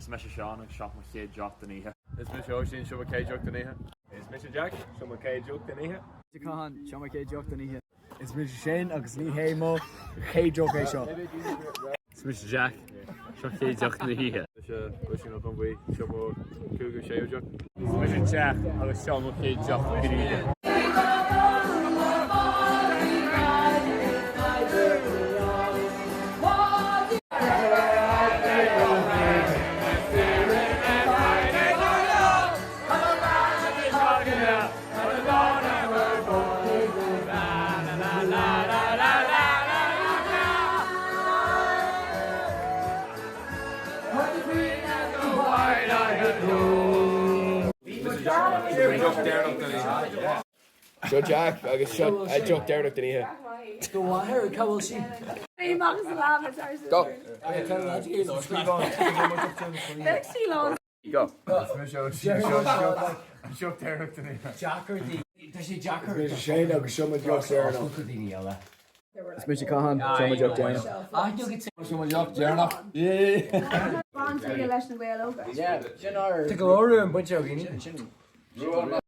Is mise Seán agus seo mo chéad deoch den oíche. Is mise Oisín, seo mo chéad deoch den oíche. Is mise Jack, seo mo chéad deoch den oíche. Is Cathán, seo mo chéad deoch den oíche. Is mise Shane agus ní hé mo chéad deoch é seo. Is mise Jack, seo chéad deoch na hoíche. Is mise Oisín Ó Conbhuí, seo mo cúigiú séú deoch. Is mise Jack agus seo mo chéad deoch den oíche. Seo Jack agus seo a deoch deireanach den oíche. Do mháthair, cá bhfuil sí? Go! Go. Seo deireanach den oíche. Deacair di. Tá sé deacair. Is mise Shane agus seo mo dheoch deireanach. Is mise Cathán, seo mo dheoch deireanach. Seo mo dheoch deireanach. Baint aige leis na Gaeil Óga. Tá go leor uaim bainte ó dhaoine.